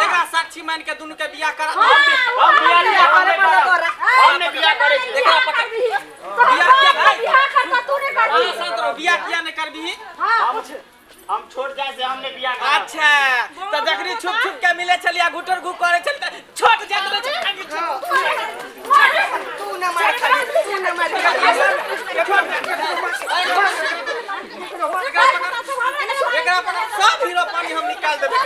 एकरा साक्षी मान के दुनू के बियाह करा। हम बियाह नहीं करे, हम नहीं बियाह करे। एकरा पकड़, बियाह किया भाई, बियाह करता तू नहीं करबी। हां शांत रहो, बियाह किया नहीं करबी। हां हम छोड़ जाए से हमने बियाह कर। अच्छा त जखनी छुप छुप के मिले छलिया घुटर घु करे छल त छोट जात रहे। तू न मार खाली, तू न मार खाली। एकरा पकड़, सब हीरो पानी हम निकाल देबे।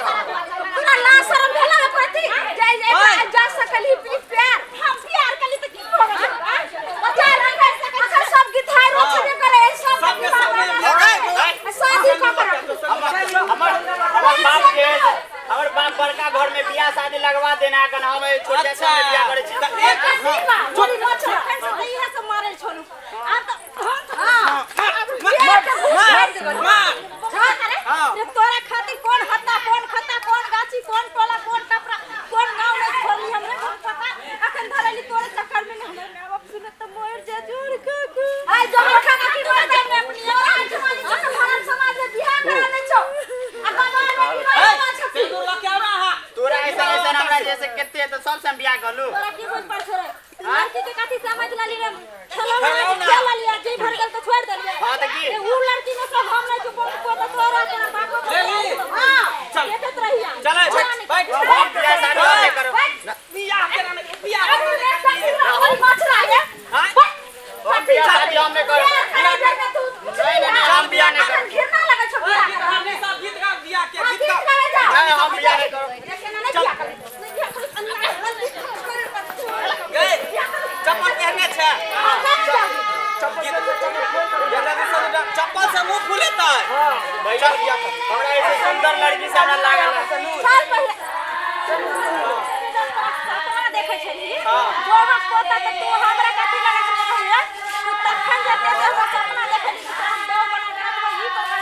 तोरा लाज शरम भेला रे प्रति जय जय जा सकली प्यार। हम प्यार कली त की हो गेल? बच्चा रंग अच्छा सब गीत हाय रो छबे करे सब सबके सामने शादी क कर। हमर बाप के, हमर बाप बड़का घर में बियाह शादी लगवा देना कन हम छोट जाए से बियाह करे छी। एक गोली मत छोड़ से त इहे सब मारे छोड़ू। आ त हम मार मार मार तोरा खातिर कौन हत्ता कौन खत्ता कौन गाछी कौन टोला कौन टपरा कौन गांव में छोड़ली हमरे कौन पता। अखन धरली तोरे चक्कर में हमर मां बाप सुनत त मर जा जोर काकू। आई जोर खाना की मर जा में अपनी और आज हमारे समाज में बियाह करा ले छो आ बाबा में बियाह छो। सिंदूर ल के आना। हां तोरा ऐसा ऐसा हमरा जैसे केते त सब से हम बियाह करलू। तोरा की बुझ पर छोरे लड़की के काथी समझ लाली रे खेलौना खेल लिया जे भर गेल त छोड़ देलिए। हां त की उ लड़की में सब हम नहीं चुप को त तोरा तोरा बाप को ले ली। हां चल देखत रहिया। चल बैठ बैठ बियाह शादी नहीं करो। बियाह करा नहीं बियाह अरे रे साथी और मच रहा है। हां हम बियाह शादी हम नहीं करो। नहीं नहीं हम बियाह नहीं करो। घिरना लगे छो बियाह कर। हमने सब गीत गा बियाह के गीत गा। नहीं हम बियाह नहीं करो। केना नहीं बियाह कर नहीं बियाह कर गए चप्पल पहनने छे। चप्पल से मुंह फूलेता है। हां भैया हमरा ऐसे सुंदर लड़की से हमरा लागल साल पहले सपना देखै छली जोहक पोता त तू हमरा कथि लगै छलै कहिया तू तखन जते से हमरा सपना देखली त हम दो बना के रखबै ई करबै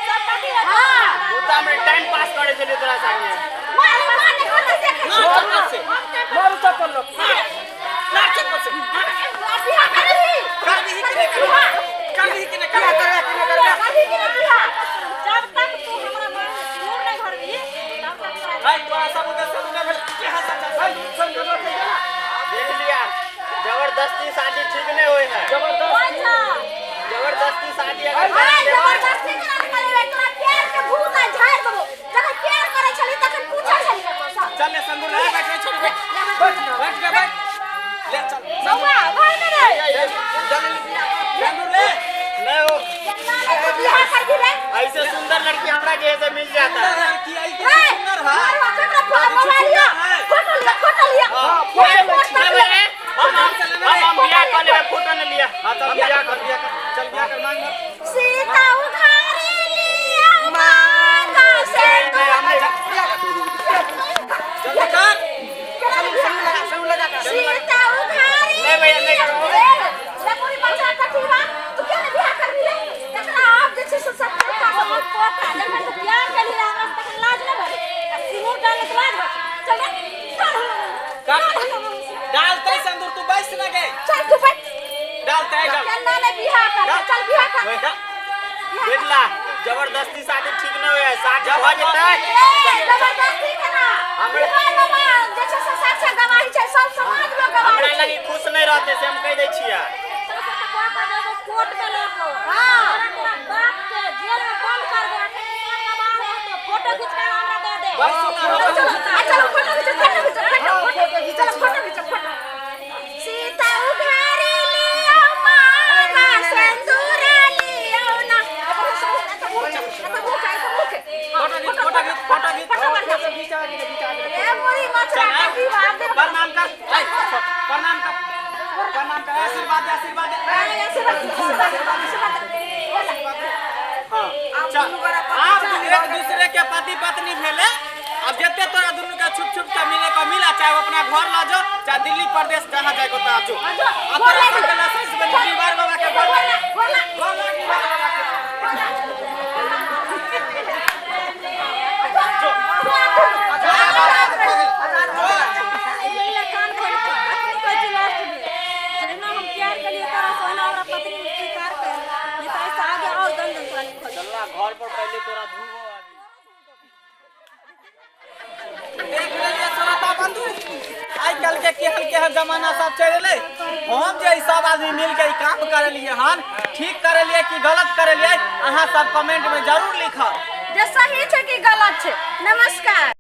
सब कथि। हां तू त हमरा टाइम पास करे छली तोरा संगे। मार मार ने कथि देखै मार चप्पल से, मारू चप्पल लो, मार चप्पल से। बियाह करबी करबी कि नहीं करबी कि नहीं करबी करबी कि नहीं बियाह। जब तक तू हमरा मांग मुंह नहीं भरबी तब तक तोरा भाई तोरा सब उधर से उधर भेल के हंसा चल भाई संग के जा। देख लिया जबरदस्ती शादी ठीक नहीं होए है। जबरदस्ती जबरदस्ती शादी अगर जबरदस्ती केना करे तोरा प्यार के भूत आ झाड़ देबो। जखन प्यार करे छली तखन पूछै छली चल ले संदूर ले बैठ छोड़ बैठ बैठ बैठ के बैठ ले चल बौआ भाई में रे चल संदूर ले नहीं हो बियाह करबी रे। ऐसे सुंदर लड़की हमरा जैसे मिल जाता है। लड़की आई के सुंदर है। फोटो लिया फोटो लिया फोटो लिया। हां हम बियाह कर लेबे फोटो न लिया। हां चल बियाह कर बियाह कर चल बियाह कर मांग सीता उघारी लिया मांगा से चल कर संग लगा सीता उघारी नहीं भैया नहीं करो। लकुरी बच्चा कथी बा तू केना बियाह करबी रे तकरा आप जे छै से सब पोता जखन तू प्यार करली रे हमरा तखन लाज न भरे आ सिंदूर डाले त लाज भरे। चल रे डालते सिंदूर तू बैस न गए। चल तू बैठ डालते डाल चल ना ले बियाह कर चल बियाह कर। देख ला जबरदस्ती शादी ठीक न होए शादी हो जेतै जबरदस्ती केना हमरा जे छै से साक्षात गवाही छै सब समाज में गवाही। हमरा लगी खुश नहीं रहते से हम कह दै छियै। कोर्ट में लड़को हां तोरा बाप के जेल में बंद कर दे अखन गवाह रहतो फोटो खींच के हमरा दे दे। चलो फोटो खींचो फोटो खींचो फोटो खींचो फोटो खींचो फोटो। सीता उघारी लिया मांगा सिंदूर लिया ना फोटो खींच फोटो खींच फोटो खींच ए मोरी मछरा कथी बाप दे। प्रणाम कर प्रणाम कर प्रणाम कर आशीर्वाद दे आशीर्वाद दे आशीर्वाद दे आशीर्वाद दे। हां चल आप एक दूसरे के पति पत्नी भेले। अब जते तोरा दुनू के छुप छुप के मिले को मिला चाहे अपना घर ला जो चाहे दिल्ली प्रदेश जहां जाए को ता जो। अब तोरा सबके लाइसेंस बनी दीवार बाबा के घर ला घर ला दीवार बाबा के जो घर पर पहले तोरा धूबो। आइ काल्हि के केहन केहन जमाना सब चलि एलै। हम जे ई सब आदमी मिल के ई काम करेलिए हन, ठीक करेलिए कि गलत करेलिए, अहाँ सब कमेंट में जरूर लिखब जे सही छै कि गलत छै। नमस्कार।